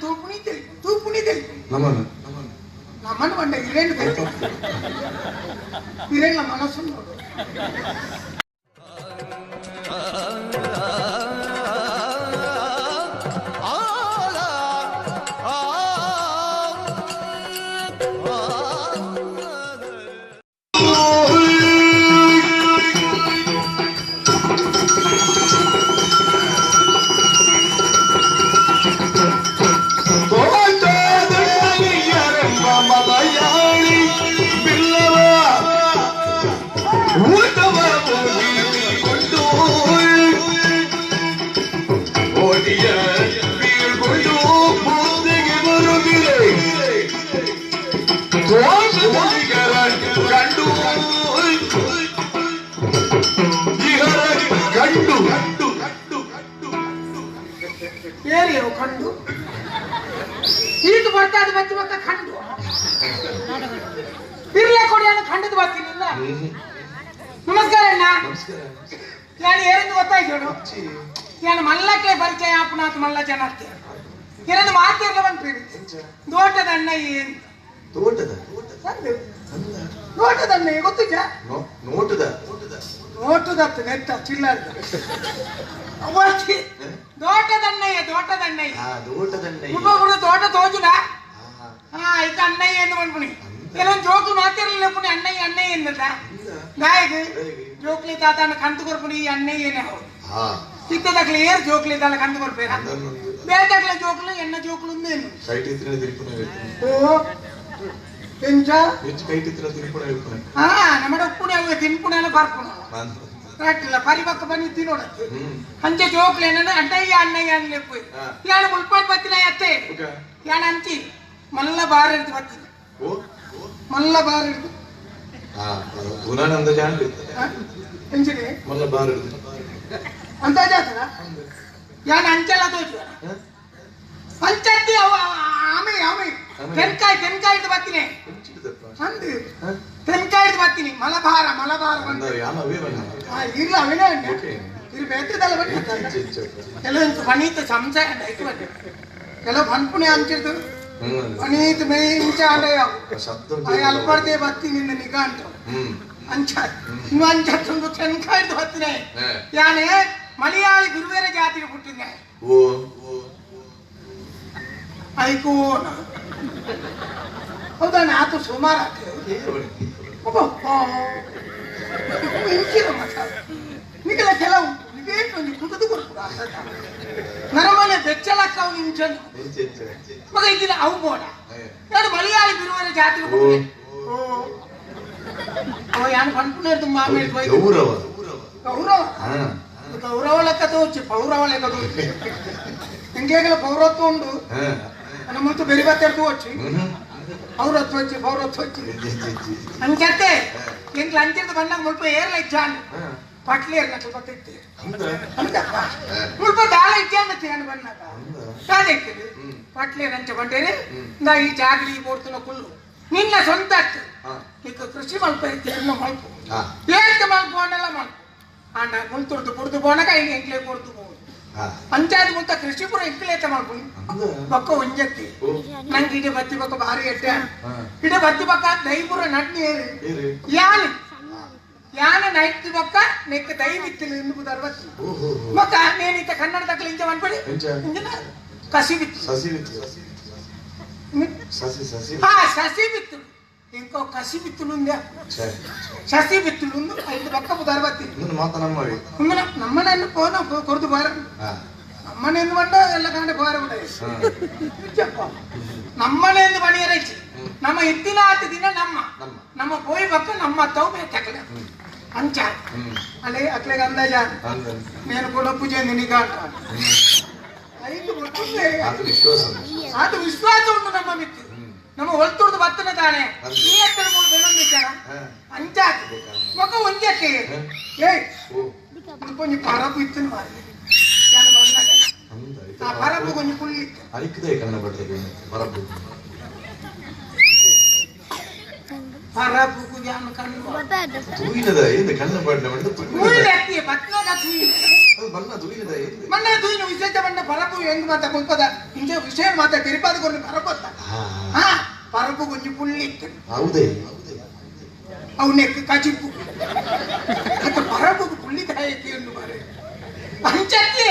ತೂಪುಣಿ ತೆಲಿಪು ತೂಪುಣಿ ತೆಲಿಪು ನಮನ ನಮ್ಮನ್ನು ಬಂಡ ಇರೇನು ತೆಲಿಪು ಇರೇನ ಮನಸ್ಸು ನೋಡು. ತೋಟದಣ್ಣಯ್ಯರೆಂಬ ಮಲಯಾಳಿ ಬಿಲ್ಲವ ಊಟವ ಮುಗಿಸಿಕೊಂಡು ಓಟಿಯ ಬೀಳ್ಕೊಂಡು ಮುಂದೆಗೆ ಬರುತ್ತಿದೆ. ತೋಟದಲ್ಲಿಗರ ಕಂಡು ಇಹರ ಕಂಡು ಕಂಡು ಕಂಡು ಏರಿಯವು ಕಂಡು ಈತ ಬರ್ತಾ ಅದು ಬತ್ತಿ ಬಕ್ಕ ಕಂಡು ಇರ್ಲೆ ಕೊಡಿ ಅನ್ನ ಖಂಡದ ಬರ್ತೀನಿ ಇಲ್ಲ. ನಮಸ್ಕಾರ ಅಣ್ಣ. ನಮಸ್ಕಾರ. ನಾನು ಏರಿಂದ ಗೊತ್ತಾಯ್ತು ಹೇಳು. ನಾನು ಮಲ್ಲಕ್ಕೆ ಪರಿಚಯ ಅಪ್ಪನಾಥ್ ಮಲ್ಲ ಜನ ಎರಡು ಮಾತಿರ್ಲ ಬಂದ್ರಿ ದೋಟದ ಅಣ್ಣ ಏನ್ ತೋಟದ ಸಂದು. ನೋಟದ ಅಣ್ಣ ಗೊತ್ತಿದ್ಯಾ? ನೋಟದ ನೋಟದತ್ತು ನೆತ್ತ ಚಿಲ್ಲರ್ದ ಅವಶ್ಯ ದೋಟದಣ್ಣಯ್ಯ ದೋಟದಣ್ಣಯ್ಯ. ಆ ತೋಟದಣ್ಣಯ್ಯ. ಒಬ್ಬೊಬ್ರು ತೋಟ ತೋಜುನ ಹಾ ಇದು ಅಣ್ಣಯ್ಯ ಎಂದು ಬಂದ್ಪುಣಿ ಕೆಲವೊಂದು ಜೋಕು ಮಾತಿರ್ಲಿಲ್ಲ ಪುಣಿ ಅಣ್ಣಯ್ಯ ಅಣ್ಣಯ್ಯ ಎಂದದ ನಾಯಕ ಜೋಕ್ಲಿ ತಾತನ ಕಂತು ಕೊರ್ಪುಣಿ ಈ ಅಣ್ಣಯ್ಯನೇ ಹೌದು. ಹಾ ಇತ್ತದಕ್ಲೆ ಏರ್ ಜೋಕ್ಲಿ ತಾನ ಕಂತು ಕೊರ್ಪೇರ ಬೇತಕ್ಲೆ ಜೋಕ್ಲು ಎನ್ನ ಜೋಕ್ಲು ಉಂದೇನು. ಕೈಟ್ ಇತ್ತಿನ ತಿರುಪುನ ಹೇಳ್ತೀನಿ. ಓ ಎಂಚ ಹೆಚ್ಚು ಕೈಟ್ ಇತ್ತಿನ ತಿರುಪುನ ಹೇಳ್ತೀನಿ. ಹಾ ನಮ್ಮಡ ಉಪ್ಪುಣಿ ಅವು ತಿನ್ಪುಣಿ ಎಲ್ಲ ಬರ್ಪುಣ ನಾನು ರಾಟಿಲ್ಲ ಪರಿಪಕ್ಕ ಬನ್ನಿ ತಿನ್ನೋಡತ್ತೆ. ಹ್ಮ್ ಅಂಚೆ ಜೋಕ್ಲು ಏನನ್ನ ಅಣ್ಣಯ್ಯ ಅಣ್ಣಯ್ಯ ಅನ್ಲೆಪ್ಪು. ಹಾ. ಯಾನು ಮುಲ್ಪಾಟ್ ಬತ್ತಿನ ಅತ್ತೆ. ಓಕೆ. ಯಾನ ಅಂಚಿ ಮಲ್ಲ ಬಾರ್ ಹಿಡ್ದು ಬತ್ತಿನ. ಓ ಮಲ್ಲ ಬಾರ್ ಹಿಡ್ದು. ಹಾ ಗುಣಾನಂದ ಜಾಣ. ಹಾ? ಎಂಚಿನಿ ಮಲ್ಲ ಬಾರ್ ಹಿಡಿದು ಅಂತ ಜಾತನ ಯಾನ ಅಂಚೆಲ್ಲ ತೋಚು ಅಂಚತ್ತಿ ಅವ ಆಮೆ ಆಮೆ ಆಮೆ. ತೆನ್ಕಾಯಿ ತೆನ್ಕಾಯಿ ಹಿಡ್ದು ಬತ್ತಿನಿ ಅಂದು ತೆನ್ಕಾಯಿ ಹಿಡ್ದು ಬತ್ತೀನಿ ಮಲಬಾರ ಮಲಬಾರ ಬಂದು. ಇಲ್ಲ ಅವಿನ ಓಕೆ. ಇದು ಬೇತದಲ್ಲ ಬನ್ನಿ. ಕೆಲವೊಂದು ಪನೀತ ಸಂಶಯ ಐತು ಬನ್ನಿ ಕೆಲವು ಪನ್ಪುಣೆ ಅಂಚಿಡ್ದು ಪನೀತ್ ಮೇ ಇಂಚ ಆಂಡ ಶಬ್ದ ಅಲ್ಪಡ್ದೆ ಬತ್ತಿ ನಿನ್ನ ನಿಗಾ ಅಂಟು ಹ್ಮ್ ಅಂಚ ಇನ್ನು ಅಂಚತ್ತೊಂದು ತೆನ್ಕಾಯಿ ಹಿಡ್ದು ಬತ್ತಿನಿ ಯಾನೆ ಮಲಯಾಳಿ ಗುರುವೇರ ಜಾತಿಗೆ ಹುಟ್ಟಿದ್ನೆ. ಓ ಐಕೋ ಹೌದಾ ಆತು ಸುಮಾರು ಆಗ್ತದೆ ನಿಗಲ ಕೆಲವು ಒಂದು ಕುಡಿದು ಕೊಡ್ಬೋದು ನರಮನೆ ಬೆಚ್ಚಲಕ್ಕ ಅವನು ಇಂಚನು ಮಗ ಇದ್ದಿಲ್ಲ ಅವು ಬೋಡ ಎರಡು ಮಲಯಾಳಿ ಬಿರುವರ ಜಾತಿಗೆ ಹುಟ್ಟಿದೆ. ಓ ಓ ಯಾನು ಪನ್ಪುನೇರ್ದು ಮಾಮೇಲ್ ಗೌರವ. ಗೌರವ ಗೌರವ ಲೆಕ್ಕ ತೋಚಿ ಪೌರವ ಲೆಕ್ಕ ತೋಚಿ ಎಂಗೇಗಲ ಪೌರತ್ವ ಉಂಡು ನಮ್ಮ ಮುಂಚೆ ಬೆರಿ ಬತ್ತೆಡ್ದು వచ్చి ಪೌರತ್ವ వచ్చಿ ಪೌರತ್ವ వచ్చಿ ಅಂಚತ್ತೆ ಎಂಕ್ಲ ಅಂಚಿರ್ದು ಬಂದಾಗ ಮುಲ್ಪ ಏರ್ಲ ಇಚ್ಚಾಂಡ್ ಪಟ್ಲಿ ಏರ್ಲ ಸ್ವಲ್ಪ ತಿತ್ತಿ ಅಂದಪ್ಪ ಮುಲ್ಪ ದಾಳ ಇಚ್ಚಾಂಡ್ ತೇನು ಬಂದಾಗ ಕಾದೆಕ್ಕಿದು ಪಟ್ಲಿ ಅಂಚೆ ಬಂಡೇರಿ ನಾ ಈ ಜಾಗಲಿ ಬೋಡ್ತನ ಕುಲ್ಲು ನಿನ್ನ ಸ್ವಂತ ಈಗ ಕೃಷಿ ಮಲ್ಪ ಇರ್ನ ಮಲ್ಪ ಏತ್ ಮಲ್ಪ ಅನ್ನಲ್ಲ ಮಲ್ಪ ಅಣ್ಣ ಮುಲ್ತುರ್ದು ಬುಡ್ದು ಬೋನಕ ಹಿಂಗೆ ಎಂಕ್ಲೆ ಕೊಡ್ತು ಬೋದು ಪಂಚಾಯತ್ ಮುಂತ ಕೃಷಿಪುರ ಎಂಕ್ಲೇತ ಮಲ್ಪುನಿ ಬೊಕ್ಕ ಒಂಜತ್ತಿ ನಂಗೆ ಇಡೆ ಬತ್ತಿ ಬೊಕ್ಕ ಭಾರಿ ಎಟ್ಟೆ ಇಡೆ ಬತ್ತಿ ಬೊಕ್ಕ ದೈಪುರ ನಟ್ನಿ ಏರಿ ಯಾನ್ ಯಾನ ನೈಟ್ ಬೊಕ್ಕ ನೆಕ್ ದೈ ಬಿತ್ತಿಲು ಇಂದು ಬುದಾರ್ ಬತ್ತಿ ಬೊಕ್ಕ ನೇನಿತ ಕನ್ನಡ ತಕ್ಕಲು ಇಂಚ ಮನ್ಪಡಿ ಇಂಜಿನ ಕಸಿ ಬಿತ್ತು ಸಸಿ ಬಿತ್ತು ಸಸಿ ಸಸಿ ಹಾ ಸಸಿ ಬಿತ್ತುಲು ಇಂಕೋ ಕಸಿ ಬಿತ್ತುಲು ఉందే ಸಸಿ ಬಿತ್ತುಲು ಉಂದು ಐದು ಬೊಕ್ಕ ಬುದಾರ್ ಬತ್ತಿ ಮಾತ ನಮ್ಮವಿ ನಮ್ಮನನ್ನು ಪೋನ ಕೊರ್ದು ಬಾರ ನಮ್ಮನೆಂದು ಬಂಡ ಎಲ್ಲ ಕಾಂಡೆ ಬಾರ ಬಿಡ ನಮ್ಮನೆಂದು ಬಣಿಯರೈಚಿ ನಮ್ಮ ಇತ್ತಿನ ಆತ ದಿನ ನಮ್ಮ ನಮ್ಮ ಪೋಯಿ ಬಕ್ಕ ನಮ್ಮ ತವು ಬೇಕಲೆ ಅಂಚ ಅಲ್ಲೇ ಅಕ್ಲೆಗೆ ಅಂದಾಜ నేను కూడా ಪೂಜೆ ನಿನಗ ಐದು ವಿಶ್ವಾಸ ಅದು ವಿಶ್ವಾಸ ಉಂಟು ನಮ್ಮ ಮಿತ್ತು ನಮ್ಮ ಒಲ್ತುರ್ದು ಬತ್ತನ ತಾನೆ ನೀ ಎತ್ತರ ಮೂರು ಬೇನೊಂದಿದ್ದಾರ ಅಂಚ ಮಗ ಒಂಜಕ್ಕೆ ಏಯ್ కొంచెం పరపు ఇచ్చిన వారి ಆ ಪರಪು ಕೊಂಚ ಪುಳ್ಳಿ ಅರಿಕದೆ ಕನ್ನಡ ಬರ್ತದೆ ಪರಪು ಪರಪು ಯಾನು ಕಣ್ಣು ತೂಯಿನದ ಏನು ಕಣ್ಣ ಬಣ್ಣ ತೂಯಿದ ಅತ್ತಿಯ ಬತ್ನಾಗ ತೂಯಿನ ಬಣ್ಣ ದುಯಿದ ಮಣ್ಣ ದುಯಿನ ವಿಶೇಷ ಬಣ್ಣ ಪರಪು ಹೆಂಗ್ ಮಾತ ಮುಲ್ಪದ ಇಂಚ ವಿಷಯ ಮಾತ ತಿರುಪಾದ ಕೊಂಡು ಪರಪೊತ್ತ ಹಾ ಪರಪು ಗೊಂಜಿ ಪುಳ್ಳಿ ಇತ್ತು ಹೌದೇ ಅವು ನೆಕ್ ಕಜಿಪು ಅತ್ತ ಪರಪು ಪುಳ್ಳಿ ತಾಯಕ್ಕೆ ಎಂದು ಮಾರೆ ಅಂಚಕ್ಕೆ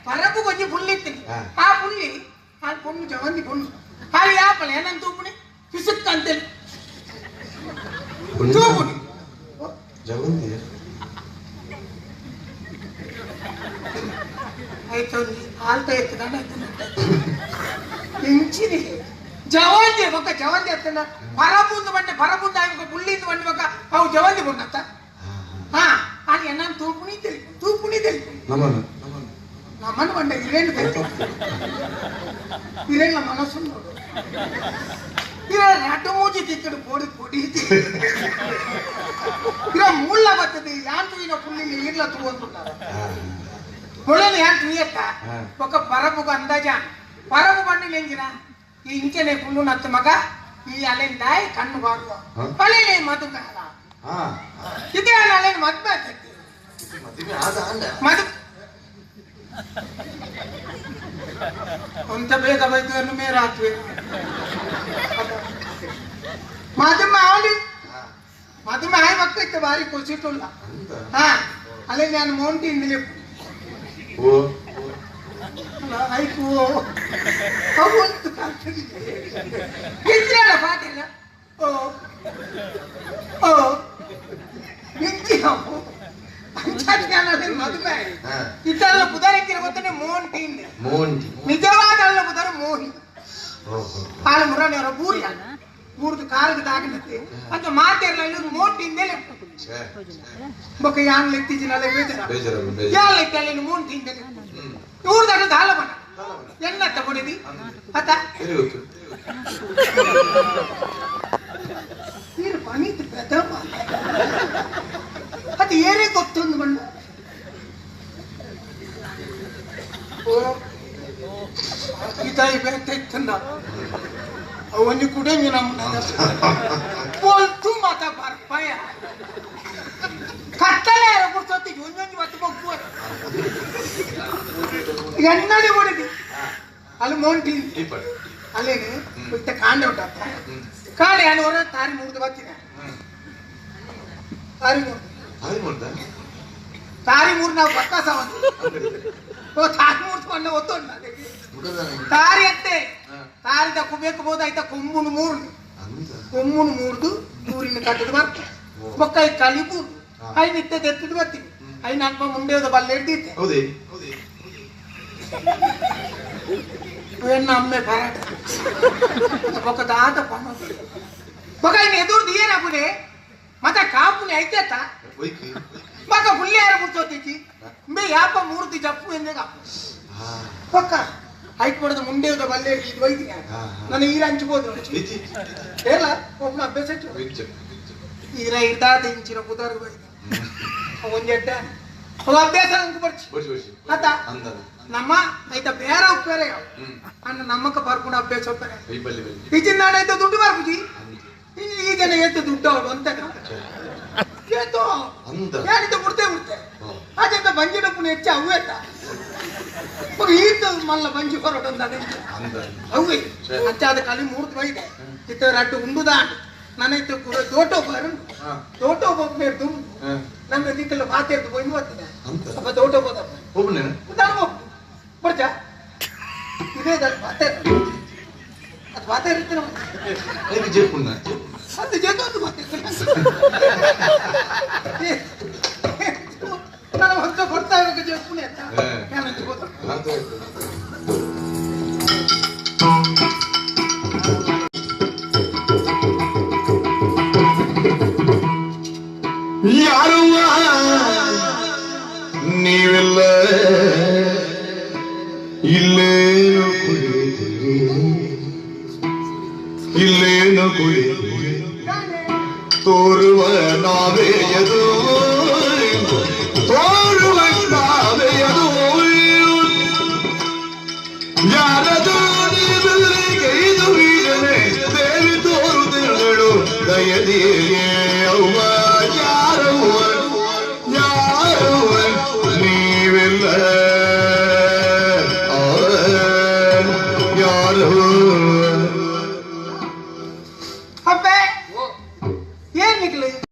ಪರಪು ಗೊಂಜಿ ಪುಳ್ಳಿ ಇತ್ತು ಆ ಪುಳ್ಳಿ ಆ ಪೊಣ್ಣು ಜವಂದಿ ಪೊಣ್ಣು ಅಲ್ಲಿ ಯಾಪಲ ಏನಂತ ತೂಪುಣಿ ಪಿಸುಕ್ ಅಂತೇಳಿ ತೂಪುಣಿ ಜವಂದಿ ಆಯ್ತು ಆಲ್ತ ಎತ್ತದ ಇಂಚಿನಿ ಜವಂದಿ ಬೊಕ್ಕ ಜವಂದಿ ಎತ್ತನ ಪರಬುಂದು ಬಂಡೆ ಪರಬುಂದು ಆಯ್ಕ ಪುಳ್ಳಿಂದು ಬಂಡೆ ಬೊಕ್ಕ ಅವು ಜವಂದಿ ಬೊಣ್ಣತ್ತ ಹಾ ಅಲ್ಲಿ ಎನ್ನ ತೂಪುಣಿ ತಿಳಿಪು ತೂಪುಣಿ ತಿಳಿಪು ನಮನ ನಮ್ಮನ್ನು ಬಂಡೆ ಇರೇನು ತಿಳಿಪು ಇರೇನ ಮನಸ್ಸು ನೋಡು ಇರ ರಡ್ಡು ಮೂಜಿ ತಿಕ್ಕಡು ಪೊಡಿ ಪೊಡಿ ಇರ ಮುಳ್ಳ ಬರ್ತದೆ ಯಾನ್ ತೂಯಿನ ಪುಳ್ಳಿ ಇರ್ಲ ತೂವಂತುన్నారు ಮುಳ್ಳನ ಯಾನ್ ತೂಯತ್ತ ಒಕ್ಕ ಪರಬುಗ ಅಂದಾಜ ಪರಬು ಬಣ್ಣಿಲ್ಲ ಎಂಜಿನ ಈ ಇಂಚನೆ ಪುಲ್ಲು ನತ್ತ ಮಗ ಈ ಅಲೆಂದಾಯ್ ಕಣ್ಣು ಬಾರುವ ಅಲೆನೆ ಮದುವೆ ಅಲ್ಲ ಇದೇ ಅಲೆನ ಮದುವೆ ಆಗ್ತೈತಿ ಮದು ಅಂತ ಬೇಗ ಬೈದು ಮೇರಾತ್ವೆ ಮದುವೆ ಅವಳಿ ಮದುವೆ ಆಯ್ ಮಕ್ಕಳಿತ್ತು ಭಾರಿ ಖುಷಿಟುಲ್ಲ ಹಾ ಅಲ್ಲಿ ನಾನು ಮೌಂಟಿ ಇಂದಲೇ ಓ ಆಯ್ತು ಅವು ಒಂದು ಇದ್ರಲ್ಲ ಪಾತಿಲ್ಲ ಓ ಓ ನಿಂಚಿ ಅವು ಮದುವೆ ಇತ್ತಲ್ಲ ಬುಧರಕ್ಕಿರ ಗೊತ್ತನೆ ಮೋಂಟಿ ಮೋಂಟಿ ನಿಜವಾದ ಅಲ್ಲ ಬುಧರ ಮೋಹಿ ಆಳ ಮುರಾಣಿಯವರ ಬೂರಿ ಊರ್ದು ಕಾರಿಗೆ ದಾಗಿನತ್ತೆ ಅಂತ ಮಾತೇರ್ಲ ಮೋಂಟಿ ಇಂದಲೇ ಬೊಕ್ಕ ಯಾನ್ ಲೆತ್ತಿಜಿನಲ್ಲ ಬೇಜಾರ ಯಾನ್ ಲೆಕ್ಕ ಅಲ್ಲಿ ಮೋಂಟಿ ಇಂದಲೇ ಊರ್ದಾಗ ದಾಲ ಬಣ್ಣ ಎನ್ನ ತಗೊಂಡಿದ್ದಿ ಅತ್ತ ನೀರು ಪನೀತ್ ಬೆದಮ ಅದು ಏನೇ ಗೊತ್ತೊಂದು ಬಣ್ಣ ಓ ಇದಾಯಿ ಬೇತೈತಂದ ಅವನಿ ಕುಡಂಗಿ ನಮ್ಮ ಪೊಲ್ತು ಮಾತ ಬರ್ಪಾಯ ಕತ್ತಲೆ ಪುರ್ಸೊತ್ತಿಗೆ ಒಂದೊಂದು ಮತ್ತೆ ಬೊಗ್ಗುವ ಎನ್ನಡಿ ಹೊಡಿದಿ ಅಲ್ಲಿ ಮೌಂಟಿ ಅಲ್ಲೇನು ಮತ್ತೆ ಕಾಂಡೆ ಉಂಟತ್ತ ಕಾಂಡೆ ಅನ್ನೋರ ತಾರಿ ಮುರಿದು ಬರ್ತೀನಿ ತಾರಿ ಮುರಿದು ತಾರಿ ಮೂರು ನಾವು ಪಕ್ಕ ಸಾವಂತ ಓ ತಾರಿ ಮೂರ್ತು ಅನ್ನ ಒತ್ತೊಂಡ ತಾರಿ ಅತ್ತೆ ತಾರಿ ತಕ್ಕೋಬೇಕು ಬೋದಾಯ್ತ ಕೊಂಬುನು ಮೂರ್ದು ಕೊಮ್ಮುನು ಮೂರ್ದು ಊರಿನ ಕಟ್ಟದ ಬರ್ತ ಬೊಕ್ಕ ಈ ಕಲಿಬೂರು I ನಿತ್ಯ ತೆತ್ತದ ಬರ್ತೀನಿ I ನನ್ನ ಮುಂಡೆ ಬಲ್ಲೆ ಹಿಡ್ದಿದ್ದೆ ಎನ್ನ ಅಮ್ಮೆ ಪರಾಟ ಬೊಕ್ಕ ದಾತ ಪಣ ಬೊಕ್ಕ ಇನ್ನು ಎದುರ್ದು ಏನಾಗುನೆ ಮತ್ತೆ ಕಾಪುನೆ ಐತೆತ್ತ ಮಗ ಹುಲ್ಲೆ ಯಾರ ಮುಚ್ಚೋತಿಜ್ಜಿ ಮೇ ಯಾಪ ಮೂರ್ತಿ ಜಪ್ಪು ಎಂದೇ ಕಾಪು ಪಕ್ಕ ಹೈಕ್ ಹೊಡೆದ ಮುಂಡೆ ಬಲ್ಲೆ ಇದು ಒಯ್ತೀನಿ ನಾನು ಈರ ಹಂಚ್ಬೋದು ಹೇಳ ಒಬ್ಬನ ಅಭ್ಯಾಸ ಈರ ಇರ್ದಾದ ಇಂಚಿನ ಕುದಾರು ಬೈದ ಒಂದೆಡ್ಡ ಅಭ್ಯಾಸ ನಂಗೆ ಬರ್ಚಿ ಆತ ನಮ್ಮ ಆಯ್ತಾ ಬೇರೆ ಉಪ್ಪೇರೆ ಅನ್ನ ನಮ್ಮಕ್ಕ ಬರ್ಕೊಂಡು ಅಭ್ಯಾಸ ಒಪ್ಪರೆ ಈಚಿನ ನಾಡ ಆಯ್ತಾ ದುಡ್ಡು ಬರ್ಬುಜಿ ಈ ಜನ ಏತು ದುಡ್ಡು ಅವಳು ಅಂತ ಏತು ಯಾರಿದ್ದ ಬಿಡ್ತೇ ಬಿಡ್ತೆ ಅದಂತ ಬಂಜಿನ ಪುಣ್ಯ ಹೆಚ್ಚು ಅವ್ವೇತ ಈತ ಮಲ್ಲ ಬಂಜಿ ಹೊರಟು ಅವೇ ಅಚ್ಚಾದ ಕಲಿ ಮೂರ್ತಿ ಬೈದೆ ಇತ್ತ ರಟ್ಟು ಉಂಡುದ ನನ್ನ ಇತ್ತ ತೋಟೋ ಬರು ತೋಟೋ ಒಬ್ಬನೇ ದುಂಬು ನನ್ನ ದಿಕ್ಕಲ್ಲ ಮಾತಾಡ್ದು ಪೋಯಿ ಬರ್ತದೆ ಅಪ್ಪ ತೋಟೋ ಹೋದಪ್ಪ ನಾನು ಒಬ್ಬ ಬರ್ಚ ಇದೇ ಮಾತಾಡ್ತು ಅದು ಮಾತಾಡಿರ್ತೀನಿ ಅದು ಜೊತೆ ಮಾತಾಡ್ತೀನಿ ನಾನು ಹೊಸ ಕೊಡ್ತಾ ಇರೋ ಜಪ್ಪುನೆ ಅಂತ ನಾನು ಯಾರು ನೀವೆಲ್ಲ ಇಲ್ಲೇನು ಕುಳಿತಿರಿ ಇಲ್ಲೇನು ಕುಳಿತಿರಿ ತೋರುವ ನಾವೇಯದು ತೋರುವ ನಾವೇಯದು ಯಾರದು ನೀವೆಲ್ಲಿಗೆ ಇದು ವೀರನೆ ದೇವಿ ತೋರುತ್ತಿರಳು ದಯದಿಯೇ ಅವ್ವ ಯಾರವ್ವ ಯಾರವ್ವ ನೀವೆಲ್ಲ ನಿಕ್ಲೆ.